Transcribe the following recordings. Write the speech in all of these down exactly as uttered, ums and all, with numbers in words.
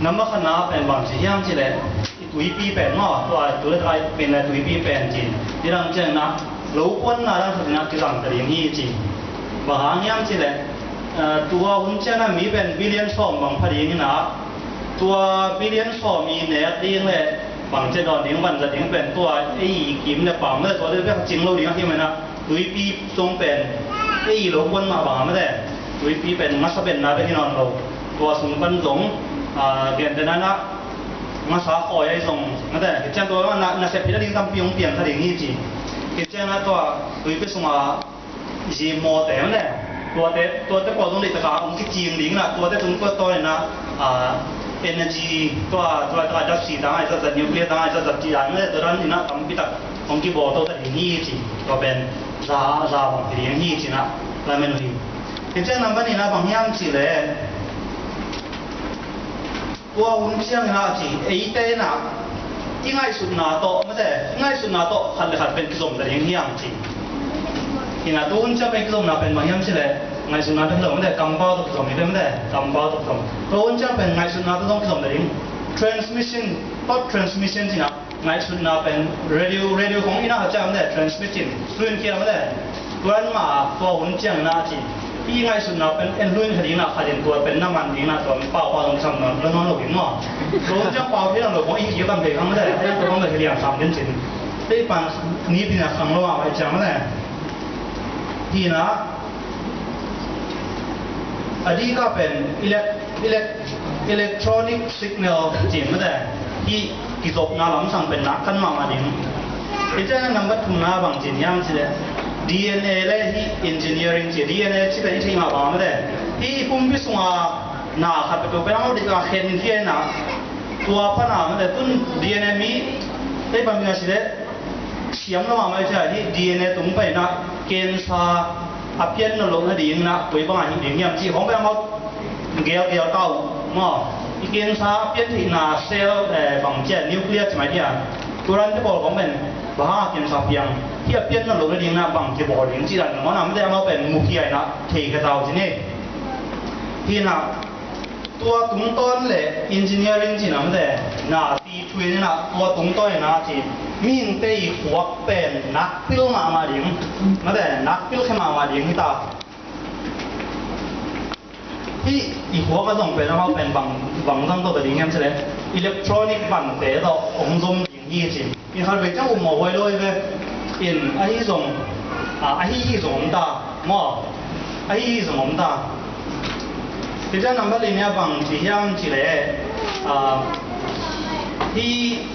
Number khatna pen bang ci hiam cih leh, i tuipi pen maw, tua tu le tai pen le tuipi pen ci. Nidang ciangin ah lo puanna dang khat in ah kizang ta ding hi ci. Bang hang hiam cih leh, eh, tua hun ciangin ah mi pen billion sawm bang pha ding in ah, tua billion sawm i nek ding le bang ci dawn ding, vanzat ding pen tua ei kim le pam le tua te bek cing lo ding a hi mai na. Tuipi zong pen ei lo puan mah bang a mate, tuipi pen ngasa benna bek hi nawn lo. Tua sung pan zong, ah, gentehna in ah ngasa khawi ahi zong mate, hi ciang tua na, nasep hi nading tampi hong piang kha ding hi ci. Hi ciang ah tua tuipi sungah zimawte mate, tuate, tuate pawl zong deih taka hong kicing ding in ah, tuate tung tua tua in ah, ah, energy tua, tua taka datsi ta ngai zatzat, nuclear ta ngai zatzat ci dan mate, tua dan in ah tampi tak hong kibawl to ta ding hi ci. Tua pen za, za bang hi ding hi ci in ah lamen uh hi. Hi ciang number nihna bang hiam cih leh, tua hun ciangin ah ci, eite in ah i ngaihsutna tawh mate, i ngaihsutna tawh khat le khat pen kizom ta ding hiam ci. Hi in ah tu hun ciang pen kizomna pen bang hiam cih leh, ngaihsutna pen kizom mate, kampau tawh kizom hi pen mate, kampau tawh kizom. Tua hun ciang pen ngaihsutna tawh zong kizom ta ding. Transmission, thought transmission ci in ah ngaihsutna pen radio, radio khong in ah khat ciang mate, transmit in, suin kia mate. Tua in mah tua hun ciangin ah ci, i ngaihsutna pen en hlui kha ding in ah, khat in tua pen na man ding in ah, tua pen pau pau zong kisam nawn lo, nawn lo ding maw. Tua hun ciang pau thei nawn lo khong i hi kam thei khang mate, tua khong mate hi liang sam den cin. Tei pan ni pin ah khang lo mah mai ciang mate. Hi in ah a dika pen elec-, elec-, electronic signal ci mate, hih kizopna lamsang pen nak kan mahmah ding. Hi ciang number thumna bang ci hiam cih leh, D N A le hih engineering ci, D N A ci pen i theih mah bang mate, hih pumpi sunga na khat peuhpeuh pen a mawk dika khen hi in ah, tua pan a mate tun D N A mi, tei pan mi na ci leh, siam lo mahmah i ci a, hih D N A tung pai in ah cancer a pian nawn loh nading in ah koi bang a hi ding hiam cih khong pen amau gelgel ta uh maw. I cancer a pian theihna cell, eh, bang ci a, nuclear ci mai hi a, tua dan te pawl khong pen bang hang a cancer piang, hih a pian nawn loh nading in ah bang kibawl ding cih dan khong amau pen mukhia in ah thei kha ta uh ci ni. Hi in ah tua tungtawn le engineering ci in ah mate, na ti thuin in ah tua tungtawn in ah ci, mihingte i khuak pen nakpil mahmah ding mate, nakpil khe mahmah ding hi ta. Hih i khuak a zong pen amau pen bang, bang zang tawh ta ding hiam cih leh, electronic bangte tawh hong zom ding hi ci. I khat vei ciang um mawh huai lo hi ve. In ahi zong, a, ahi hi zong om ta maw. Ahi hi zong om ta. Hi ciang number li nia bang ci hiam cih leh, a, hih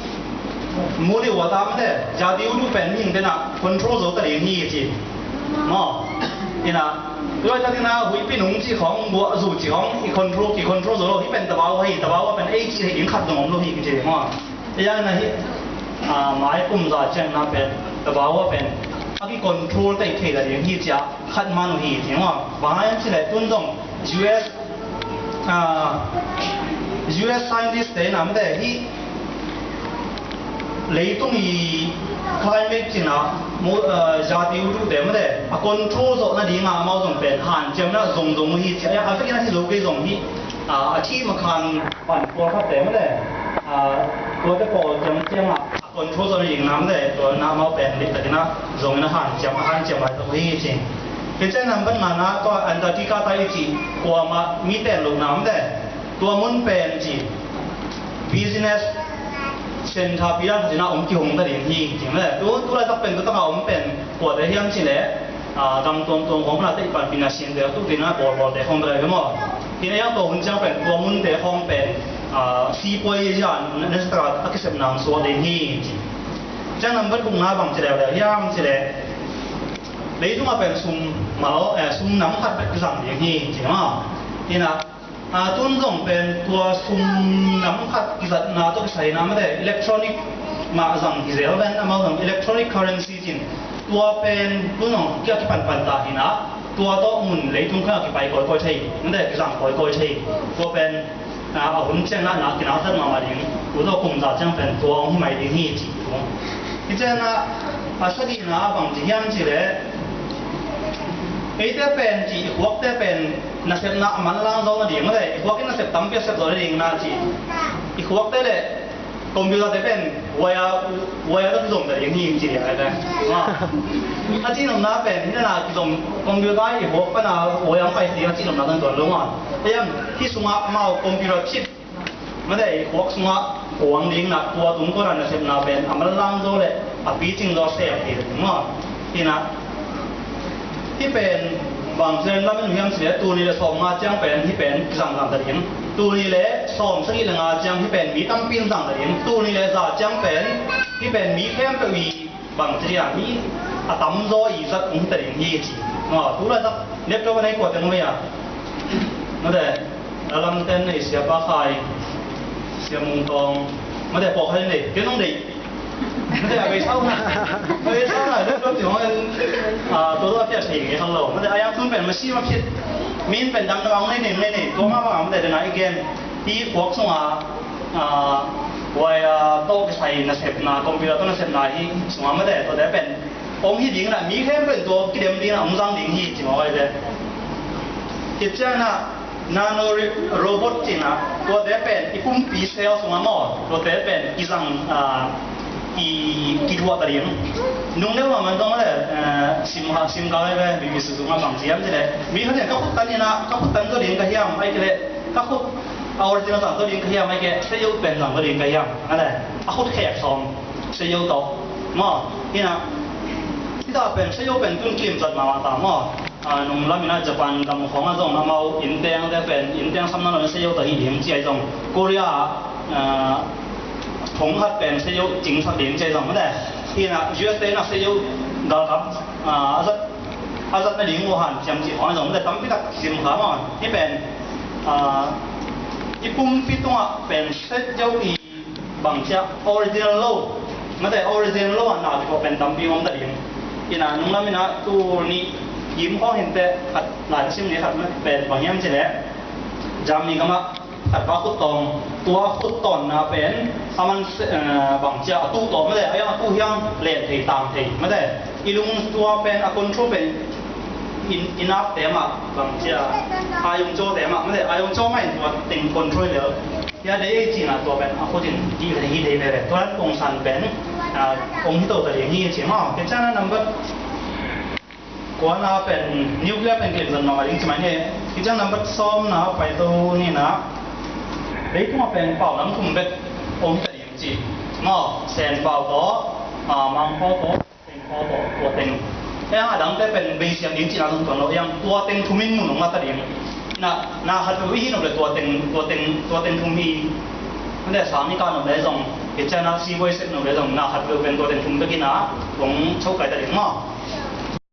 mu liu a tam te, zati utu pen mihingte in ah control zo ta ding hi ci maw. In ah tua tak in ah huihpi nung ci khong, buah zu ci khong i control, ki control zo lo. Hih pen tabau hi, tabau pen ei ci hi ding khat zong om lo hi ci maw. Ei a na hi, a, mai kum za ciang na pen, tabau a pen a ki control tei thei la ding hi ci a khat man uh hi ci maw. Bang hang hiam cih leh tun zong U S, a, U S scientist te in ah mate hih leitung i climate ci in ah mu, a, zati utu te mate a control zawh nading a amau zong pen hanciam in ah zong zong uh hi ci a, a vekin a hi zo kei zong hi, a, a thim a khan pan pawlkhat te mate, a, tuate pawl ciang ciang ah control zawh nading nam le, tua na amau pen dik takin ah zong in a hanciam, a hanciam lai zong hi ci. Hi ciang number ngana tua Antarctica ta i ci, kuamah mi ten lo nam le, tua mun pen ci business center pi dan khat in ah om kihong ta ding hi ci le. Tu, tu laitak pen tu taka om pen kuate hiam cih leh, a, dang tuamtuam khawng na te i panpihna siamte tu tina bawlbawlte khawng bel hi maw. Hi na yang tua hun ciang pen tua munte khawng pen, a, sipuai zia na, na taka a kisepna hong suak ding hi ci. Ciang number gukna bang ci leuleu hiam cih leh, leitungah pen sum mah, eh, sum nam khat bek kizang ding hi ci maw. Hi na, a, tun zong pen tua sum nam khat kizatna tawh kisai na mate electronic mah zang hi zel pen amau zong electronic currency cin, tua pen tun zong kia kipanpan ta hi na, tua tawh mun leitung kha kipai kawikawi thei mate, kizang kawikawi thei. Tua pen, a, a hun ciang na, na kinau zat mahmah ding, tua tawh kum za ciang pen tua hong hi mai ding hi ci tung. Hi ciang na, a sagihna bang ci hiam cih leh, Eite pen ci, i khuakte pen nasepna a manlang zo nading le i khuak in nasep tampi a sep zo nading na ci. I khuakte le computer te pen wire, wire tawh kizom ta ding hi ci ding a te. A, a cihnopna pen hi na, kizom, computer i khuak pana wire hong pai ding a cihnopna tawh tuan lo a. Ei am, hih sungah amau computer chip, mate, i khuak sungah kuang ding na, tua tung kona nasepna pen a manlang zo le a picing zo a sem thei ding maw. Hi na, hih pen bang ci dan lam in hiam cih leh, tul nih le sawmnga ciang pen hih pen kizang zang ta ding. Tul nih le sawmsagih le nga ciang hih pen mi tampi in zang ta ding. Tul nih le za ciang pen hih pen mi khempeuh i bang ci ding a, mi a tamzaw i zat hong hi ta ding hi ci. Maw, tu laitak laptop a nei kua teng om ei a. Mate, a lamten nei Sia Pa Khai, Sia Mung Tawng, mate, pawlkhat in nei, ken hong nei. Mate, a bei sau na, a bei sau na, laptop ci hong en, a, tua tua a piak thei nge khan lo. Mate, a yang tun pen masi ma phit, min pen dang dang hong nei nei, nei nei, tua mah bang a mate, dena i gen, i khuak sunga, a, wire tawh kisai nasepna, computer tawh nasepna hi sunga mate, tuate pen hong hi ding na, mi khempeuh in tua kidem ding na, hong zang ding hi ci maw, ai ve. Kician na, nano ri-, robot ci na, tuate pen i pumpi cell sunga maw, tuate pen i zang, a, i, kituah ta ding. Nung deuh mah man zong le, eh, sim ha, sim kal ai ve, B B C sungah bang ci hiam ci leh, mi khat in ka khut tan in a, ka khut tan zaw ding ka hiam, ai kei leh, ka khut a original zang zaw ding ka hiam, ai kei, seiyo pen zang zaw ding ka hiam, a le, a khut khek sawm, seiyo tawh. Maw, hi na, hi ta pen, seiyo pen tun kim zat mahmah ta maw. A, nung lam in a Japan gam khawng ah zong amau innteng te pen, innteng samna lo in seiyo tawh hi ding ci ai zong. Korea, a, thong khat pen seiyo cingsak ding ci ai zong. Mate, hi na, U S A na seiyo galkap, a, a zat, a zat nading Wuhan ciam cih khawng zong, mate, tampi tak kisim kha maw. Hih pen, a, i pumpi tungah pen seiyo i bang ci a original lo, mate, original lo a na kituah pen tampi om ta ding. Hi na, nung lam in a tul nih kim khawng hi inteh, khat lai ka sim ni khat mate pen bang hiam ci leh, Germany gam ah khat pa khut tawng, tua khut tawnna pen a man se-, eh, bang ci a, a tuh tawh mate, a yang a tuh hiang len thei, tang thei, mate. I lung tua pen a control pen in, in up te mah bang ci a, a yong caw te mah, mate, a yong caw mah in tua teng control lel. Hi a, dei ei cih na tua pen a khut in hih, hih thei veve. Tua dan kongsan pen, a, kong hi to ta ding hi ci maw. Kician na number kuana pen nuclear pen kim zat mah ding ci mai ni. Kician number sawmna pai to ni na. Leitungah pen pau nam thum bek om ta ding ci maw. Sen pau tawh, a, Mangpau tawh, Teng pau tawh, tua teng. Ei a dangte pen beisiam ding cihna zong tuan lo, ei a tua teng thum in mun hong la ta ding. Na, na khat peuh i hih nop leh tua teng, tua teng, tua teng thum hi. Mate, sang i kah nop leh zong, kician na sibuai sep nop leh zong, na khat peuh pen tua teng thum bek in a hong chokai ta ding maw.